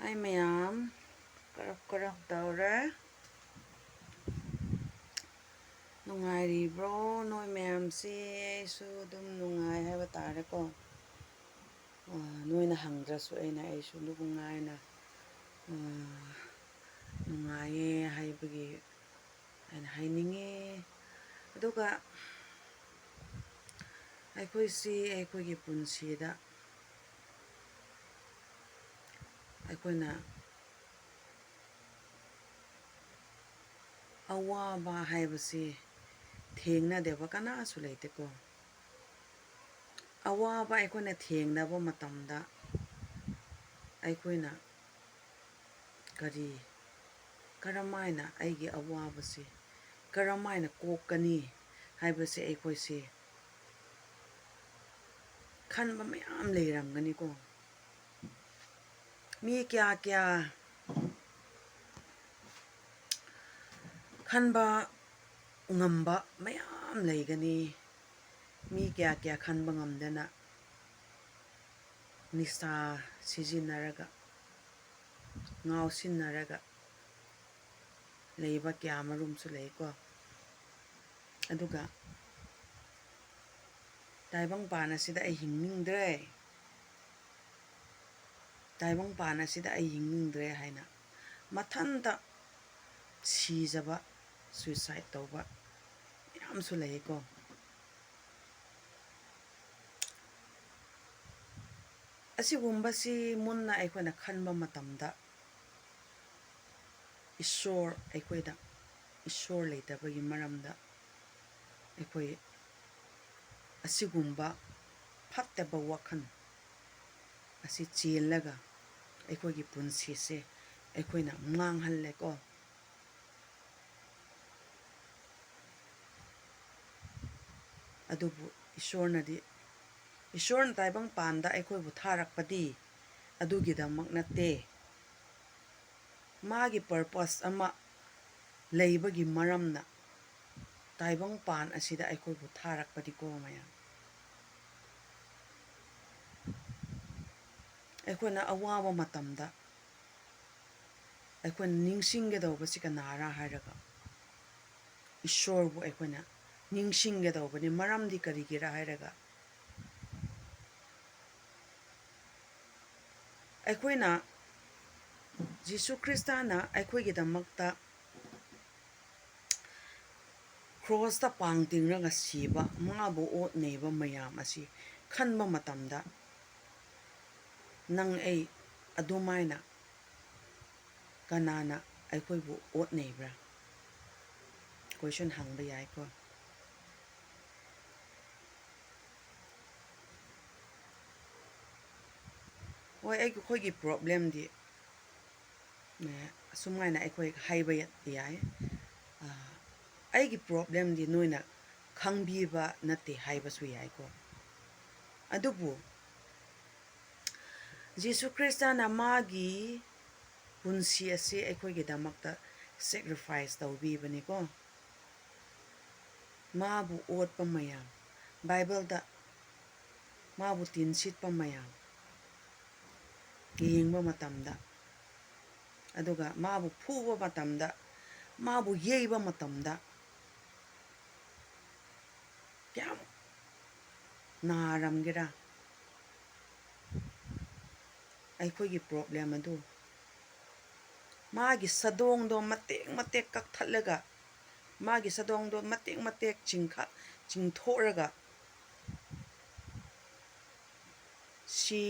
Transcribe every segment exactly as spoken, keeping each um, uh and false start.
ꯍꯥꯏ ꯃꯌꯥꯝ, ꯀꯔꯞ ꯀꯔꯞ ꯇꯧꯔꯦ꯫ ꯅꯨꯡꯉꯥꯏꯔꯤꯕ꯭ꯔꯣ ꯅꯣꯏ ꯃꯌꯥꯝꯁꯤ? ꯑꯩꯁꯨ ꯑꯗꯨꯝ ꯅꯨꯡꯉꯥꯏ ꯍꯥꯏꯕ ꯇꯥꯔꯦꯀꯣ꯫ ꯑ, ꯅꯣꯏꯅ ꯍꯪꯗ꯭ꯔꯁꯨ ꯑꯩꯅ, ꯑꯩꯁꯨ ꯅꯨꯡꯉꯥꯏꯅ, ꯑ, ꯅꯨꯡꯉꯥꯏꯌꯦ ꯍꯥꯏꯕꯒꯤ ꯑꯩꯅ ꯍꯥꯏꯅꯤꯡꯉꯤ꯫ ꯑꯗꯨꯒ ꯑꯩꯈꯣꯏꯁꯤ ꯑꯩꯈꯣꯏꯒꯤ ꯄꯨꯟꯁꯤꯗ ꯑꯩꯈꯣꯏꯅ ꯑꯋꯥꯕ ꯍꯥꯏꯕꯁꯤ ꯊꯦꯡꯅꯗꯕ ꯀꯅꯥꯁꯨ ꯂꯩꯇꯦꯀꯣ꯫ ꯑꯋꯥꯕ ꯑꯩꯈꯣꯏꯅ ꯊꯦꯡꯅꯕ ꯃꯇꯝꯗ ꯑꯩꯈꯣꯏꯅ ꯀꯔꯤ, ꯀꯔꯝ ꯍꯥꯏꯅ ꯑꯩꯒꯤ ꯑꯋꯥꯕꯁꯤ ꯀꯔꯝ ꯍꯥꯏꯅ ꯀꯣꯛꯀꯅꯤ ꯍꯥꯏꯕꯁꯦ ꯑꯩꯈꯣꯏꯁꯦ ꯈꯟꯕ ꯃꯌꯥꯝ ꯂꯩꯔꯝꯒꯅꯤꯀꯣ꯫ ꯃꯤ ꯀꯌꯥ ꯀꯌꯥ ꯈꯟꯕ ꯉꯝꯕ ꯃꯌꯥꯝ ꯂꯩꯒꯅꯤ꯫ ꯃꯤ ꯀꯌꯥ ꯀꯌꯥ ꯈꯟꯕ ꯉꯝꯗꯅ ꯅꯤꯁꯥ ꯁꯤꯖꯤꯟꯅꯔꯒ, ꯉꯥꯎꯁꯤꯟꯅꯔꯒ ꯂꯩꯕ ꯀꯌꯥ ꯃꯔꯨꯝꯁꯨ ꯂꯩꯀꯣ꯫ ꯑꯗꯨꯒ ꯇꯥꯏꯕꯪꯄꯥꯟ ꯑꯁꯤꯗ ꯑꯩ ꯍꯤꯡꯅꯤꯡꯗ꯭ꯔꯦ, ꯇꯥꯏꯕꯪꯄꯥꯟ ꯑꯁꯤꯗ ꯑꯩ ꯍꯤꯡꯅꯤꯡꯗ꯭ꯔꯦ ꯍꯥꯏꯅ ꯃꯊꯟꯇ ꯁꯤꯖꯕ, suicide ꯇꯧꯕ ꯃꯌꯥꯝꯁꯨ ꯂꯩꯀꯣ꯫ ꯑꯁꯤꯒꯨꯝꯕꯁꯤ ꯃꯨꯟꯅ ꯑꯩꯈꯣꯏꯅ ꯈꯟꯕ ꯃꯇꯝꯗ, ꯏꯁꯣꯔ ꯑꯩꯈꯣꯏꯗ, ꯏꯁꯣꯔ ꯂꯩꯇꯕꯒꯤ ꯃꯔꯝꯗ ꯑꯩꯈꯣꯏ ꯑꯁꯤꯒꯨꯝꯕ ꯐꯠꯇꯕ ꯋꯥꯈꯜ ꯑꯁꯤ ꯆꯦꯜꯂꯒ ꯑꯩꯈꯣꯏꯒꯤ ꯄꯨꯟꯁꯤꯁꯦ ꯑꯩꯈꯣꯏꯅ ꯃꯥꯡꯍꯜꯂꯦꯀꯣ꯫ ꯑꯗꯨꯕꯨ ꯏꯁꯣꯔꯅꯗꯤ, ꯏꯁꯣꯔꯅ ꯇꯥꯏꯕꯪꯄꯥꯟꯗ ꯑꯩꯈꯣꯏꯕꯨ ꯊꯥꯔꯛꯄꯗꯤ ꯑꯗꯨꯒꯤꯗꯃꯛ ꯅꯠꯇꯦ꯫ ꯃꯥꯒꯤ purpose ꯑꯃ ꯂꯩꯕꯒꯤ ꯃꯔꯝꯅ ꯇꯥꯏꯕꯪꯄꯥꯟ ꯑꯁꯤꯗ ꯑꯩꯈꯣꯏꯕꯨ ꯊꯥꯔꯛꯄꯗꯤꯀꯣ ꯃꯌꯥꯝ꯫ ꯑꯩꯈꯣꯏꯅ ꯑꯋꯥꯕ ꯃꯇꯝꯗ ꯑꯩꯈꯣꯏꯅ ꯅꯤꯡꯁꯤꯡꯒꯗꯧꯕꯁꯤ ꯀꯅꯥꯔꯥ ꯍꯥꯏꯔꯒ, ꯏꯁꯣꯔꯕꯨ ꯑꯩꯈꯣꯏꯅ ꯅꯤꯡꯁꯤꯡꯒꯗꯧꯕꯅꯤ꯫ ꯃꯔꯝꯗꯤ ꯀꯔꯤꯒꯤꯔꯥ ꯍꯥꯏꯔꯒ, ꯑꯩꯈꯣꯏꯅ, ꯖꯤꯁꯨ ꯈ꯭ꯔꯤꯁꯇꯅ ꯑꯩꯈꯣꯏꯒꯤꯗꯃꯛꯇ ꯀ꯭ꯔꯣꯁꯇ ꯄꯥꯡ ꯇꯤꯡꯔꯒ ꯁꯤꯕ, ꯃꯥꯕꯨ ꯑꯣꯠ ꯅꯩꯕ ꯃꯌꯥꯝ ꯑꯁꯤ ꯈꯟꯕ ꯃꯇꯝꯗ, ꯅꯪ ꯑꯩ ꯑꯗꯨꯃꯥꯏꯅ ꯀꯅꯥꯅ ꯑꯩꯈꯣꯏꯕꯨ ꯑꯣꯠ ꯅꯩꯕ꯭ꯔꯥ? ꯀꯣꯏꯁꯟ ꯍꯪꯕ ꯌꯥꯏꯀꯣ꯫ ꯍꯣꯏ, ꯑꯩꯈꯣꯏꯒꯤ ꯄ꯭ꯔꯣꯕ꯭ꯂꯦꯝꯗꯤ, ꯑꯦ, ꯑꯁꯨꯃꯥꯏꯅ ꯑꯩꯈꯣꯏ ꯍꯥꯏꯕ ꯌꯥꯏ, ꯑ, "ꯑꯩꯒꯤ ꯄ꯭ꯔꯣꯕ꯭ꯂꯦꯝꯗꯤ ꯅꯣꯏꯅ ꯈꯪꯕꯤꯕ ꯅꯠꯇꯦ" ꯍꯥꯏꯕꯁꯨ ꯌꯥꯏꯀꯣ꯫ ꯑꯗꯨꯕꯨ ꯖꯤꯁꯨ ꯈ꯭ꯔꯤꯁꯇꯅ ꯃꯥꯒꯤ ꯄꯨꯟꯁꯤ ꯑꯁꯤ ꯑꯩꯈꯣꯏꯒꯤꯗꯃꯛꯇ ꯁꯦꯀ꯭ꯔꯤꯐꯥꯏꯁ ꯇꯧꯕꯤꯕꯅꯤꯀꯣ꯫ ꯃꯥꯕꯨ ꯑꯣꯠꯄ ꯃꯌꯥꯝ, ꯕꯥꯏꯕꯜꯗ ꯃꯥꯕꯨ ꯇꯤꯟꯁꯤꯠꯄ ꯃꯌꯥꯝ ꯌꯦꯡꯕ ꯃꯇꯝꯗ, ꯑꯗꯨꯒ ꯃꯥꯕꯨ ꯐꯨꯕ ꯃꯇꯝꯗ, ꯃꯥꯕꯨ ꯌꯩꯕ ꯃꯇꯝꯗ ꯀꯌꯥꯝ ꯅꯥꯔꯝꯒꯦꯔꯥ? ꯑꯩꯈꯣꯏꯒꯤ ꯄ꯭ꯔꯣꯕ꯭ꯂꯦꯝ ꯑꯗꯨ, ꯃꯥꯒꯤ ꯁꯥꯗꯣꯡꯗꯣ ꯃꯇꯦꯛ ꯃꯇꯦꯛ ꯀꯛꯊꯠꯂꯒ, ꯃꯥꯒꯤ ꯁꯥꯗꯣꯡꯗꯣ ꯃꯇꯦꯛ ꯃꯇꯦꯛ ꯆꯤꯡꯈ-, ꯆꯤꯡꯊꯣꯛꯔꯒ, ꯁꯤ,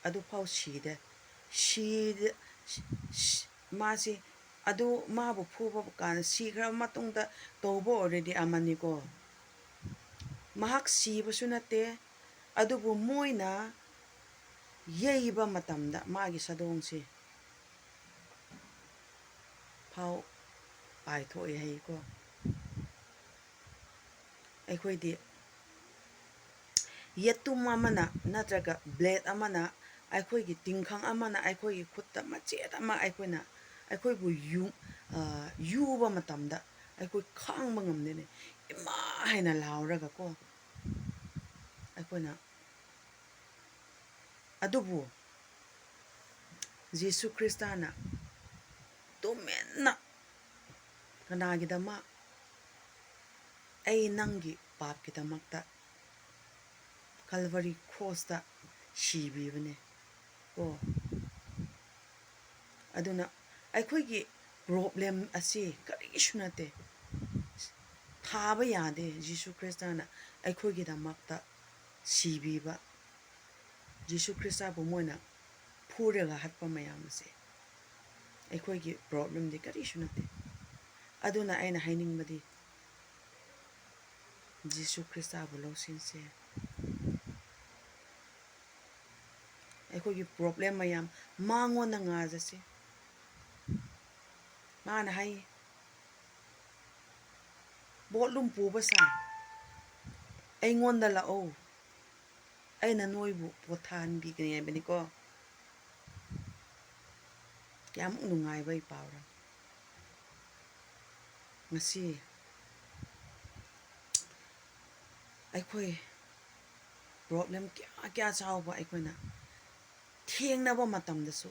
ꯑꯗꯨꯐꯥꯎ ꯁꯤꯗꯦ꯫ ꯁꯤꯗ-, ꯁꯤ-, ꯁꯤ-, ꯃꯥꯁꯤ ꯑꯗꯨ ꯃꯥꯕꯨ ꯐꯨꯕ ꯀꯥꯟꯗ ꯁꯤꯈ꯭ꯔꯕ ꯃꯇꯨꯡꯗ ꯇꯧꯕ ꯑꯣꯏꯔꯗꯤ ꯑꯃꯅꯤꯀꯣ꯫ ꯃꯍꯥꯛ ꯁꯤꯕꯁꯨ ꯅꯠꯇꯦ, ꯑꯗꯨꯕꯨ ꯃꯣꯏꯅ ꯌꯩꯕ ꯃꯇꯝꯗ ꯃꯥꯒꯤ ꯁꯥꯗꯣꯡꯁꯦ ꯐꯥꯎ ꯄꯥꯏꯊꯣꯛꯑꯦ ꯍꯥꯏꯀꯣ꯫ ꯑꯩꯈꯣꯏꯗꯤ ꯌꯦꯇꯨꯝ ꯑꯃꯅ ꯅꯠꯇ꯭ꯔꯒ ꯕ꯭ꯂꯦꯗ ꯑꯃꯅ, ꯑꯩꯈꯣꯏꯒꯤ ꯇꯤꯡꯈꯪ ꯑꯃꯅ ꯑꯩꯈꯣꯏꯒꯤ ꯈꯨꯠꯇ ꯃꯆꯦꯠ ꯑꯃ ꯑꯩꯈꯣꯏꯅ, ꯑꯩꯈꯣꯏꯕꯨ ꯌꯨ-, ꯑ, ꯌꯨꯕ ꯃꯇꯝꯗ ꯑꯩꯈꯣꯏ ꯈꯥꯡꯕ ꯉꯝꯗꯦꯅꯦ꯫ "ꯏꯃꯥ!" ꯍꯥꯏꯅ ꯂꯥꯎꯔꯒꯀꯣ, ꯑꯩꯈꯣꯏꯅ, ꯑꯗꯨꯕꯨ ꯖꯤꯁꯨ ꯈ꯭ꯔꯤꯁꯇꯅ ꯇꯨꯃꯤꯟꯅ꯫ ꯀꯅꯥꯒꯤꯗꯃꯛ? ꯑꯩ ꯅꯪꯒꯤ ꯄꯥꯞꯀꯤꯗꯃꯛꯇ ꯀꯜꯚꯔꯤ ꯀ꯭ꯔꯣꯁꯇ ꯁꯤꯕꯤꯕꯅꯦ꯫ ꯀꯣ, ꯑꯗꯨꯅ ꯑꯩꯈꯣꯏꯒꯤ ꯄ꯭ꯔꯣꯕ꯭ꯂꯦꯝ ꯑꯁꯤ ꯀꯔꯤꯁꯨ ꯅꯠꯇꯦ꯫ ꯊꯥꯕ ꯌꯥꯗꯦ꯫ ꯖꯤꯁꯨ ꯈ꯭ꯔꯤꯁꯇꯅ ꯑꯩꯈꯣꯏꯒꯤꯗꯃꯛꯇ ꯁꯤꯕꯤꯕ, ꯖꯤꯁꯨ ꯈ꯭ꯔꯤꯁꯇꯕꯨ ꯃꯣꯏꯅ ꯐꯨꯔꯒ ꯍꯥꯠꯄ ꯃꯌꯥꯝ ꯑꯁꯦ ꯑꯩꯈꯣꯏꯒꯤ ꯄ꯭ꯔꯣꯕ꯭ꯂꯦꯝꯗꯤ ꯀꯔꯤꯁꯨ ꯅꯠꯇꯦ꯫ ꯑꯗꯨꯅ ꯑꯩꯅ ꯍꯥꯏꯅꯤꯡꯕꯗꯤ, ꯖꯤꯁꯨ ꯈ꯭ꯔꯤꯁꯇꯕꯨ ꯂꯧꯁꯤꯟꯁꯦ꯫ ꯑꯩꯈꯣꯏꯒꯤ ꯄ꯭ꯔꯣꯕ꯭ꯂꯦꯝ ꯃꯌꯥꯝ ꯃꯉꯣꯟꯗ ꯉꯥꯖꯁꯦ꯫ ꯃꯥꯅ ꯍꯥꯏ, "ꯄꯣꯠꯂꯨꯝ ꯄꯨꯕ ꯁꯥ, ꯑꯩꯉꯣꯟꯗ ꯂꯥꯛꯑꯣ, ꯑꯩꯅ ꯅꯣꯏꯕꯨ ꯄꯣꯊꯥꯍꯟꯕꯤꯒꯅꯤ" ꯍꯥꯏꯕꯅꯤꯀꯣ꯫ ꯀꯌꯥꯃꯨꯛ ꯅꯨꯡꯉꯥꯏꯕ ꯏ ꯄꯥꯎꯔ! ꯉꯁꯤ ꯑꯩꯈꯣꯏ ꯄ꯭ꯔꯣꯕ꯭ꯂꯦꯝ ꯀꯌꯥ ꯀꯌꯥ ꯆꯥꯎꯕ ꯑꯩꯈꯣꯏꯅ ꯊꯦꯡꯅꯕ ꯃꯇꯝꯗꯁꯨ,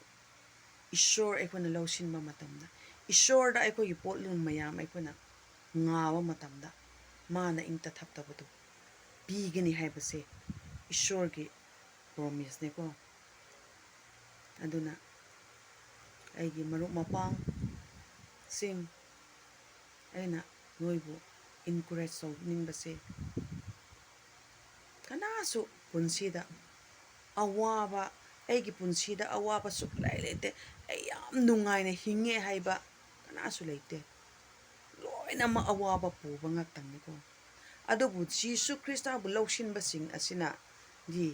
ꯏꯁꯣꯔ ꯑꯩꯈꯣꯏꯅ ꯂꯧꯁꯤꯟꯕ ꯃꯇꯝꯗ, ꯏꯁꯣꯔꯗ ꯑꯩꯈꯣꯏꯒꯤ ꯄꯣꯠꯂꯨꯝ ꯃꯌꯥꯝ ꯑꯩꯈꯣꯏꯅ ꯉꯥꯕ ꯃꯇꯝꯗ, ꯃꯥꯅ ꯏꯪ ꯇꯊꯞꯇꯕꯗꯨ ꯄꯤꯒꯅꯤ ꯍꯥꯏꯕꯁꯦ ꯏꯁꯣꯔꯒꯤ ꯄ꯭ꯔꯣꯃꯤꯁꯅꯦꯀꯣ꯫ ꯑꯗꯨꯅ ꯑꯩꯒꯤ ꯃꯔꯨꯞ ꯃꯄꯥꯡꯁꯤꯡ, ꯑꯩꯅ ꯅꯣꯏꯕꯨ ꯏꯟꯀꯔꯦꯖ ꯇꯧꯅꯤꯡꯕꯁꯦ, ꯀꯅꯥꯁꯨ ꯄꯨꯟꯁꯤꯗ ꯑꯋꯥꯕ, "ꯑꯩꯒꯤ ꯄꯨꯟꯁꯤꯗ ꯑꯋꯥꯕ ꯁꯨꯛꯂꯩ ꯂꯩꯇꯦ, ꯑꯩ ꯌꯥꯝ ꯅꯨꯡꯉꯥꯏꯅ ꯍꯤꯡꯉꯦ" ꯍꯥꯏꯕ ꯀꯅꯥꯁꯨ ꯂꯩꯇꯦ꯫ ꯂꯣꯏꯅꯃꯛ ꯑꯋꯥꯕ ꯄꯨꯕ ꯉꯥꯛꯇꯪꯅꯤꯀꯣ꯫ ꯑꯗꯨꯕꯨ ꯖꯤꯁꯨ ꯈ꯭ꯔꯤꯁꯇꯕꯨ ꯂꯧꯁꯤꯟꯕꯁꯤꯡ ꯑꯁꯤꯅꯗꯤ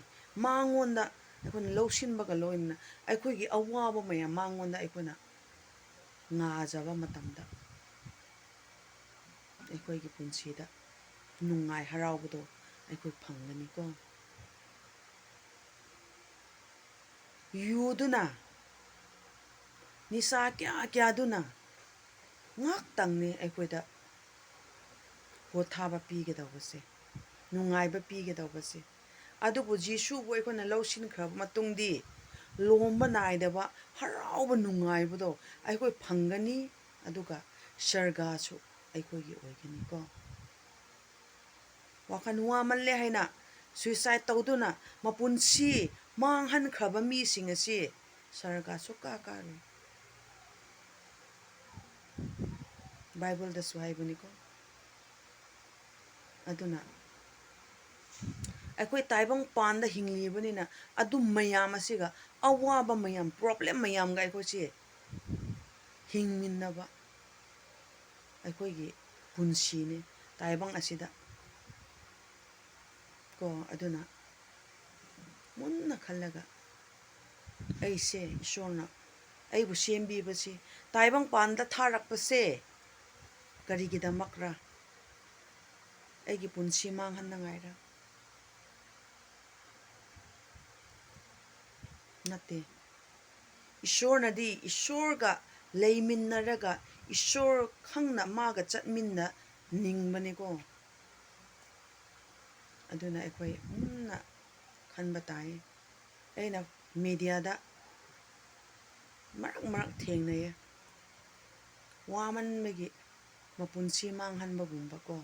ꯃꯉꯣꯟꯗ ꯑꯩꯈꯣꯏꯅ ꯂꯧꯁꯤꯟꯕꯒ ꯂꯣꯏꯅꯅ ꯑꯩꯈꯣꯏꯒꯤ ꯑꯋꯥꯕ ꯃꯌꯥꯝ ꯃꯉꯣꯟꯗ ꯑꯩꯈꯣꯏꯅ ꯉꯥꯖꯕ ꯃꯇꯝꯗ ꯑꯩꯈꯣꯏꯒꯤ ꯄꯨꯟꯁꯤꯗ ꯅꯨꯡꯉꯥꯏ ꯍꯔꯥꯎꯕꯗꯣ ꯑꯩꯈꯣꯏ ꯐꯪꯒꯅꯤꯀꯣ꯫ ꯌꯨꯗꯨꯅ, ꯅꯤꯁꯥ ꯀꯌꯥ ꯀꯌꯥꯗꯨꯅ ꯉꯥꯛꯇꯪꯅꯤ ꯑꯩꯈꯣꯏꯗ ꯄꯣꯊꯥꯕ ꯄꯤꯒꯗꯧꯕꯁꯦ, ꯅꯨꯡꯉꯥꯏꯕ ꯄꯤꯒꯗꯧꯕꯁꯦ꯫ ꯑꯗꯨꯕꯨ ꯖꯤꯁꯨꯕꯨ ꯑꯩꯈꯣꯏꯅ ꯂꯧꯁꯤꯟꯈ꯭ꯔꯕ ꯃꯇꯨꯡꯗꯤ ꯂꯣꯝꯕ ꯅꯥꯏꯗꯕ ꯍꯔꯥꯎꯕ ꯅꯨꯡꯉꯥꯏꯕꯗꯣ ꯑꯩꯈꯣꯏ ꯐꯪꯒꯅꯤ, ꯑꯗꯨꯒ ꯁꯔꯒꯥꯁꯨ ꯑꯩꯈꯣꯏꯒꯤ ꯑꯣꯏꯒꯅꯤꯀꯣ꯫ ꯋꯥꯈꯜ ꯋꯥꯃꯜꯂꯦ ꯍꯥꯏꯅ suicide ꯇꯧꯗꯨꯅ ꯃꯄꯨꯟꯁꯤ ꯃꯥꯡꯍꯟꯈ꯭ꯔꯕ ꯃꯤꯁꯤꯡ ꯑꯁꯤ ꯁꯔꯒꯥ ꯁꯨꯛꯀꯥ ꯀꯥꯔꯣꯏ꯫ ꯕꯥꯏꯕꯜꯗꯁꯨ ꯍꯥꯏꯕꯅꯤꯀꯣ꯫ ꯑꯗꯨꯅ ꯑꯩꯈꯣꯏ ꯇꯥꯏꯕꯪ ꯄꯥꯟꯗ ꯍꯤꯡꯂꯤꯕꯅꯤꯅ ꯑꯗꯨ ꯃꯌꯥꯝ ꯑꯁꯤꯒ, ꯑꯋꯥꯕ ꯃꯌꯥꯝ, problem ꯃꯌꯥꯝꯒ ꯑꯩꯈꯣꯏꯁꯦ ꯍꯤꯡꯃꯤꯟꯅꯕ ꯑꯩꯈꯣꯏꯒꯤ ꯄꯨꯟꯁꯤꯅꯤ ꯇꯥꯏꯕꯪ ꯑꯁꯤꯗ ꯀꯣ꯫ ꯑꯗꯨꯅ ꯃꯨꯟꯅ ꯈꯜꯂꯒ, ꯑꯩꯁꯦ ꯏꯁꯣꯔꯅ ꯑꯩꯕꯨ ꯁꯦꯝꯕꯤꯕꯁꯦ, ꯇꯥꯏꯕꯪ ꯄꯥꯟꯗ ꯊꯥꯔꯛꯄꯁꯦ ꯀꯔꯤꯒꯤꯗꯃꯛꯔ? ꯑꯩꯒꯤ ꯄꯨꯟꯁꯤ ꯃꯥꯡꯍꯟꯅꯉꯥꯏꯔ? ꯅꯠꯇꯦ꯫ ꯏꯁꯣꯔꯅꯗꯤ ꯏꯁꯣꯔꯒ ꯂꯩꯃꯤꯟꯅꯔꯒ ꯏꯁꯣꯔ ꯈꯪꯅ ꯃꯥꯒ ꯆꯠꯃꯤꯟꯅꯅꯤꯡꯕꯅꯤꯀꯣ꯫ ꯑꯗꯨꯅ ꯑꯩꯈꯣꯏ ꯃꯨꯟꯅ ꯈꯟꯕ ꯇꯥꯏ꯫ ꯑꯩꯅ mediaꯗ ꯃꯔꯛ ꯃꯔꯛ ꯊꯦꯡꯅꯩꯌꯦ, ꯋꯥꯃꯟꯕꯒꯤ ꯃꯄꯨꯟꯁꯤ ꯃꯥꯡꯍꯟꯕꯒꯨꯝꯕꯀꯣ꯫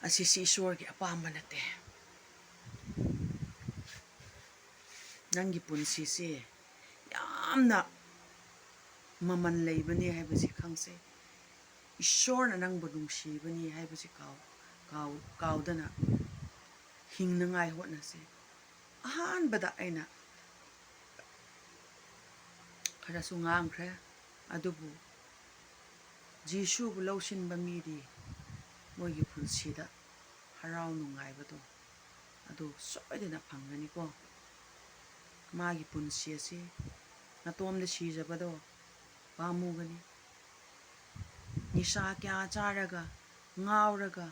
ꯑꯁꯤꯁꯤ ꯏꯁꯣꯔꯒꯤ ꯑꯄꯥꯝꯕ ꯅꯠꯇꯦ꯫ ꯅꯪꯒꯤ ꯄꯨꯟꯁꯤꯁꯦ ꯌꯥꯝꯅ ꯃꯃꯜ ꯂꯩꯕꯅꯦ ꯍꯥꯏꯕꯁꯤ ꯈꯪꯁꯦ꯫ ꯏꯁꯣꯔꯅ ꯅꯪꯕꯨ ꯅꯨꯡꯁꯤꯕꯅꯤ ꯍꯥꯏꯕꯁꯤ ꯀꯥꯎ-, ꯀꯥꯎ-, ꯀꯥꯎꯗꯅ ꯍꯤꯡꯅꯉꯥꯏ ꯍꯣꯠꯅꯁꯦ꯫ ꯑꯍꯥꯟꯕꯗ ꯑꯩꯅ ꯈꯔꯁꯨ ꯉꯥꯡꯈ꯭ꯔꯦ, ꯑꯗꯨꯕꯨ ꯖꯤꯁꯨꯕꯨ ꯂꯧꯁꯤꯟꯕ ꯃꯤꯗꯤ ꯃꯣꯏꯒꯤ ꯄꯨꯟꯁꯤꯗ ꯍꯔꯥꯎ ꯅꯨꯡꯉꯥꯏꯕꯗꯣ ꯑꯗꯨ ꯁꯣꯏꯗꯅ ꯐꯪꯒꯅꯤꯀꯣ꯫ ꯃꯥꯒꯤ ꯄꯨꯟꯁꯤ ꯑꯁꯤ ꯅꯇꯣꯝꯗ ꯁꯤꯖꯕꯗꯣ ꯄꯥꯝꯃꯨꯒꯅꯤ꯫ ꯅꯤꯁꯥ ꯀꯌꯥ ꯆꯥꯔꯒ, ꯉꯥꯎꯔꯒ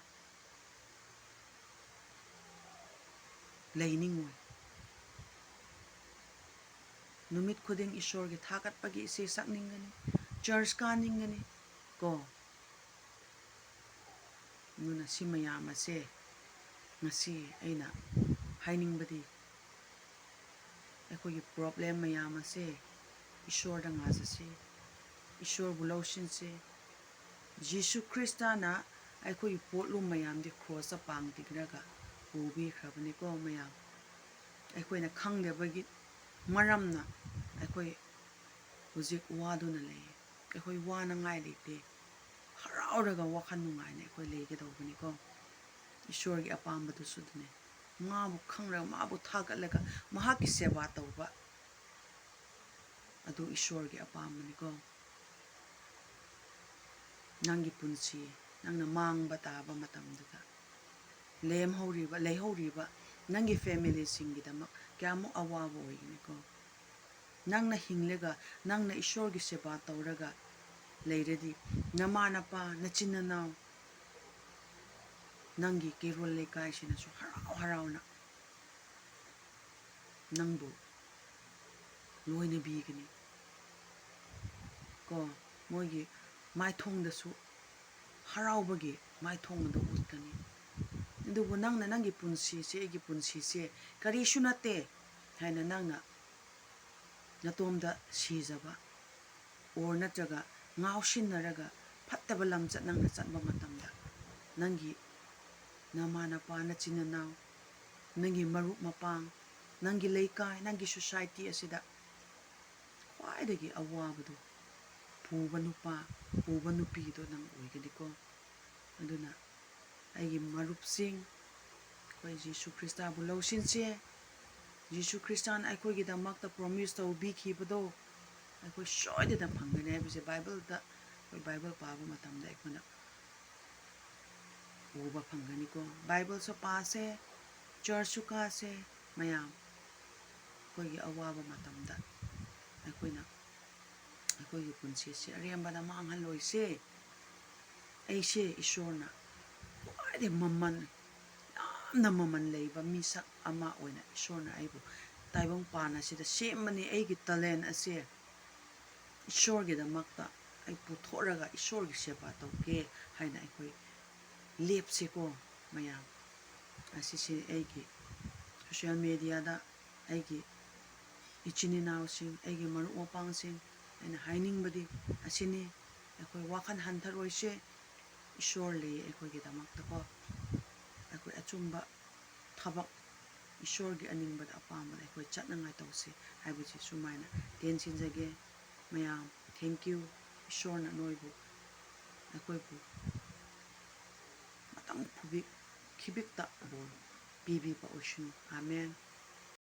ꯂꯩꯅꯤꯡꯉꯣꯏ꯫ ꯅꯨꯃꯤꯠ ꯈꯨꯗꯤꯡ ꯏꯁꯣꯔꯒꯤ ꯊꯥꯒꯠꯄꯒꯤ ꯏꯁꯩ ꯁꯛꯅꯤꯡꯒꯅꯤ, church ꯀꯥꯅꯤꯡꯒꯅꯤ ꯀꯣ꯫ ꯑꯗꯨꯅ ꯁꯤ ꯃꯌꯥꯝ ꯑꯁꯦ ꯉꯁꯤ ꯑꯩꯅ ꯍꯥꯏꯅꯤꯡꯕꯗꯤ, ꯑꯩꯈꯣꯏꯒꯤ problem ꯃꯌꯥꯝ ꯑꯁꯦ ꯏꯁꯣꯔꯗ ꯉꯥꯖꯁꯤ, ꯏꯁꯣꯔꯕꯨ ꯂꯧꯁꯤꯟꯁꯤ꯫ ꯖꯤꯁꯨ ꯈ꯭ꯔꯤꯁꯇꯅ ꯑꯩꯈꯣꯏꯒꯤ ꯄꯣꯠꯂꯨꯝ ꯃꯌꯥꯝꯗꯤ cross ꯇ ꯄꯥꯡ ꯇꯤꯡꯂꯒ ꯄꯨꯕꯤꯈ꯭ꯔꯕꯅꯤꯀꯣ ꯃꯌꯥꯝ꯫ ꯑꯩꯈꯣꯏꯅ ꯈꯪꯗꯕꯒꯤ ꯃꯔꯝꯅ ꯑꯩꯈꯣꯏ ꯍꯧꯖꯤꯛ ꯋꯥꯗꯨꯅ ꯂꯩꯌꯦ꯫ ꯑꯩꯈꯣꯏ ꯋꯥꯅꯉꯥꯏ ꯂꯩꯇꯦ꯫ ꯍꯔꯥꯎꯔꯒ ꯋꯥꯈꯜ ꯅꯨꯡꯉꯥꯏꯅ ꯑꯩꯈꯣꯏ ꯂꯩꯒꯗꯧꯕꯅꯤꯀꯣ꯫ ꯏꯁꯣꯔꯒꯤ ꯑꯄꯥꯝꯕꯗꯨꯁꯨ ꯑꯗꯨꯅꯦ꯫ ꯃꯥꯕꯨ ꯈꯪꯔꯒ, ꯃꯥꯕꯨ ꯊꯥꯒꯠꯂꯒ, ꯃꯍꯥꯛꯀꯤ ꯁꯦꯕꯥ ꯇꯧꯕ, ꯑꯗꯨ ꯏꯁꯣꯔꯒꯤ ꯑꯄꯥꯝꯕꯅꯤꯀꯣ꯫ ꯅꯪꯒꯤ ꯄꯨꯟꯁꯤ, ꯅꯪꯅ ꯃꯥꯡꯕ ꯇꯥꯕ ꯃꯇꯝꯗꯨꯗ, ꯂꯦꯝꯍꯧꯔꯤꯕ, ꯂꯩꯍꯧꯔꯤꯕ ꯅꯪꯒꯤ family ꯁꯤꯡꯒꯤꯗꯃꯛ ꯀꯌꯥꯃꯨꯛ ꯑꯋꯥꯕ ꯑꯣꯏꯒꯅꯤꯀꯣ꯫ ꯅꯪꯅ ꯍꯤꯡꯂꯒ, ꯅꯪꯅ ꯏꯁꯣꯔꯒꯤ ꯁꯦꯕꯥ ꯇꯧꯔꯒ ꯂꯩꯔꯗꯤ, ꯅꯃꯥ ꯅꯄꯥ, ꯅꯆꯤꯟ ꯅꯅꯥꯎ, ꯅꯪꯒꯤ ꯀꯩꯔꯣꯜ ꯂꯩꯀꯥꯏꯁꯤꯅꯁꯨ ꯍꯔꯥꯎ ꯍꯔꯥꯎꯅ ꯅꯪꯕꯨ ꯂꯣꯏꯅꯕꯤꯒꯅꯤ ꯀꯣ꯫ ꯃꯣꯏꯒꯤ ꯃꯥꯏꯊꯣꯡꯗꯁꯨ ꯍꯔꯥꯎꯕꯒꯤ ꯃꯥꯏꯊꯣꯡ ꯑꯗꯨ ꯎꯠꯀꯅꯤ꯫ ꯑꯗꯨꯕꯨ ꯅꯪꯅ ꯅꯪꯒꯤ ꯄꯨꯟꯁꯤꯁꯦ, ꯑꯩꯒꯤ ꯄꯨꯟꯁꯤꯁꯦ ꯀꯔꯤꯁꯨ ꯅꯠꯇꯦ ꯍꯥꯏꯅ ꯅꯪꯅ ꯅꯇꯣꯝꯗ ꯁꯤꯖꯕ, or ꯅꯠꯇ꯭ꯔꯒ ꯉꯥꯎꯁꯤꯟꯅꯔꯒ ꯐꯠꯇꯕ ꯂꯝꯆꯠ ꯅꯪꯅ ꯆꯠꯄ ꯃꯇꯝꯗ, ꯅꯪꯒꯤ ꯅꯃꯥ ꯅꯄꯥ, ꯅꯆꯤꯟ ꯅꯅꯥꯎ, ꯅꯪꯒꯤ ꯃꯔꯨꯞ ꯃꯄꯥꯡ, ꯅꯪꯒꯤ ꯂꯩꯀꯥꯏ, ꯅꯪꯒꯤ society ꯑꯁꯤꯗ ꯈ꯭ꯋꯥꯏꯗꯒꯤ ꯑꯋꯥꯕꯗꯣ ꯄꯨꯕ ꯅꯨꯄꯥ, ꯄꯨꯕ ꯅꯨꯄꯤꯗꯣ ꯅꯪ ꯑꯣꯏꯒꯅꯤꯀꯣ꯫ ꯑꯗꯨꯅ ꯑꯩꯒꯤ ꯃꯔꯨꯞꯁꯤꯡ, ꯑꯩꯈꯣꯏ ꯖꯤꯁꯨ ꯈ꯭ꯔꯤꯁꯇꯥꯕꯨ ꯂꯧꯁꯤꯟꯁꯦ꯫ ꯖꯤꯁꯨ ꯈ꯭ꯔꯤꯁꯇꯥꯅ ꯑꯩꯈꯣꯏꯒꯤꯗꯃꯛꯇ promise ꯇꯧꯕꯤꯈꯤꯕꯗꯣ ꯑꯩꯈꯣꯏ ꯁꯣꯏꯗꯅ ꯐꯪꯒꯅꯤ ꯍꯥꯏꯕꯁꯦ Bible ꯗ, ꯑꯩꯈꯣꯏ Bible ꯄꯥꯕ ꯃꯇꯝꯗ ꯑꯩꯈꯣꯏꯅ ꯎꯕ ꯐꯪꯒꯅꯤꯀꯣ꯫ Bible ꯁꯨ ꯄꯥꯁꯦ, church ꯁꯨ ꯀꯥꯁꯦ, ꯃꯌꯥꯝ꯫ ꯑꯩꯈꯣꯏꯒꯤ ꯑꯋꯥꯕ ꯃꯇꯝꯗ ꯑꯩꯈꯣꯏꯅ ꯑꯩꯈꯣꯏꯒꯤ ꯄꯨꯟꯁꯤꯁꯦ ꯑꯔꯦꯝꯕꯗ ꯃꯥꯡꯍꯜꯂꯣꯏꯁꯦ꯫ ꯑꯩꯁꯦ ꯏꯁꯣꯔꯅ ꯈ꯭ꯋꯥꯏꯗꯒꯤ ꯃꯃꯜ, ꯌꯥꯝꯅ ꯃꯃꯜ ꯂꯩꯕ ꯃꯤꯁꯛ ꯑꯃ ꯑꯣꯏꯅ ꯏꯁꯣꯔꯅ ꯑꯩꯕꯨ ꯇꯥꯏꯕꯪꯄꯥꯟ ꯑꯁꯤꯗ ꯁꯦꯝꯕꯅꯤ꯫ ꯑꯩꯒꯤ talent ꯑꯁꯦ ꯏꯁꯣꯔꯒꯤꯗꯃꯛꯇ ꯑꯩ ꯄꯨꯊꯣꯛꯂꯒ ꯏꯁꯣꯔꯒꯤ ꯁꯦꯕꯥ ꯇꯧꯒꯦ ꯍꯥꯏꯅ ꯑꯩꯈꯣꯏ ꯂꯦꯞꯁꯤꯀꯣ ꯃꯌꯥꯝ꯫ ꯑꯁꯤꯁꯦ ꯑꯩꯒꯤ ꯁꯣꯁꯤꯌꯦꯜ ꯃꯦꯗꯤꯌꯥꯗ ꯑꯩꯒꯤ ꯏꯆꯤꯟ ꯏꯅꯥꯎꯁꯤꯡ, ꯑꯩꯒꯤ ꯃꯔꯨꯞ ꯃꯄꯥꯡꯁꯤꯡ, ꯑꯩꯅ ꯍꯥꯏꯅꯤꯡꯕꯗꯤ ꯑꯁꯤꯅꯤ: ꯑꯩꯈꯣꯏ ꯋꯥꯈꯜ ꯍꯟꯊꯔꯣꯏꯁꯦ꯫ ꯏꯁꯣꯔ ꯂꯩ ꯑꯩꯈꯣꯏꯒꯤꯗꯃꯛꯇꯀꯣ꯫ ꯑꯩꯈꯣꯏ ꯑꯆꯨꯝꯕ ꯊꯕꯛ, ꯏꯁꯣꯔꯒꯤ ꯑꯅꯤꯡꯕꯗ, ꯑꯄꯥꯝꯕꯗ ꯑꯩꯈꯣꯏ ꯆꯠꯅꯉꯥꯏ ꯇꯧꯁꯤ ꯍꯥꯏꯕꯁꯤ ꯁꯨꯃꯥꯏꯅ ꯇꯦꯟꯁꯤꯟꯖꯒꯦ꯫ ꯃꯌꯥꯝ, thank you꯫ ꯏꯁꯣꯔꯅ ꯅꯣꯏꯕꯨ, ꯑꯩꯈꯣꯏꯕꯨ ꯃꯇꯝ ꯈꯨꯕꯤꯛ ꯈꯤꯕꯤꯛꯇ ꯕꯣꯔ ꯄꯤꯕꯤꯕ ꯑꯣꯏꯁꯅꯨ꯫ ꯑꯥꯃꯦꯟ꯫